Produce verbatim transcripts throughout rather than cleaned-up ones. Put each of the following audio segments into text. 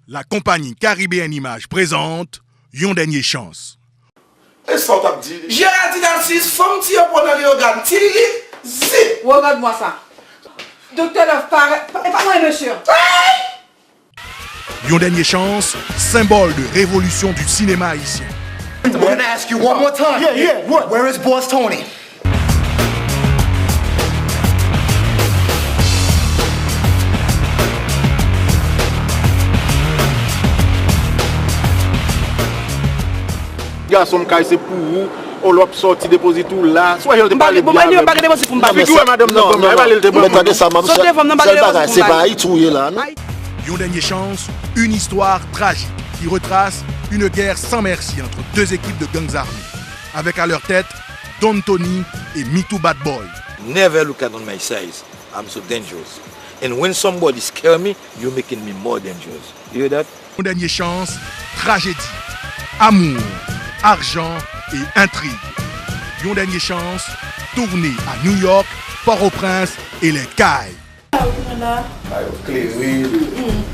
La compagnie Caribéenne Image présente Yon Dènye Chans. E sa w t ap di li? Géraldine Alcius, fanm ti yo pran nan Leyogàn, ti Lili, zip! Regarde-moi ça. Docteur Love, pa, pa, pa mwen, mesye. Yon Dènye Chans, symbole de révolution du cinéma haïtien. I'm gonna ask you one more time. Yeah, yeah, what? Where is Boss Tony? Gason m kay se pou ou. O lè w ap sòti depozit ou la. Si w wè jan l te pale byen avè m. Figi w wè madanm nan kòman e pale l te bon. Mwen tande sa m ap sèl bagay se pa Ayiti ou ye la non. Yon Dènye Chans, une histoire tragique qui retrace une guerre sans merci entre deux équipes de gangs armés, avec à leur tête Don Tony et Mitou Bad Boy. Never look at on my size. I'm so dangerous. And when somebody scare me, you're making me more dangerous. You hear that? Yon Dènye Chans, trajedi, amour, argent et intrigue. Yon Dènye Chans, tourné à New York, Port-au-Prince et les Cayes. Ay, w klere.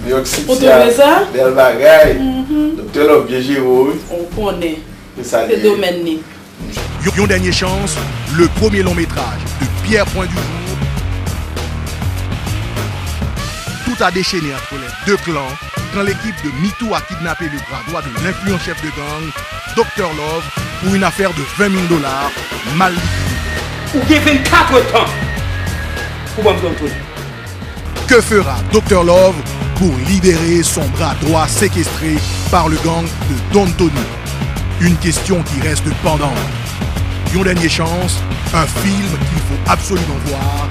New York City a bèl bagay. Doktè Love byen jere w wi. Ou konnen. Se domèn li. Yon Dènye Chans, le premier long métrage de Pierre Point du Jour. Tout a déchaîné entre les deux clans quand l'équipe de Mitou a kidnappé le bras droit de l'influent chef de gang, Doktè Love, pour une affaire de vingt mille dollars mal liquidée. Ou gen vennkat tan pou ban m Don Tony. Que fera Doktè Love pour libérer son bras droit séquestré par le gang de Don Tony? Une question qui reste pendante. Yon Dènye Chans, un film qu'il faut absolument voir.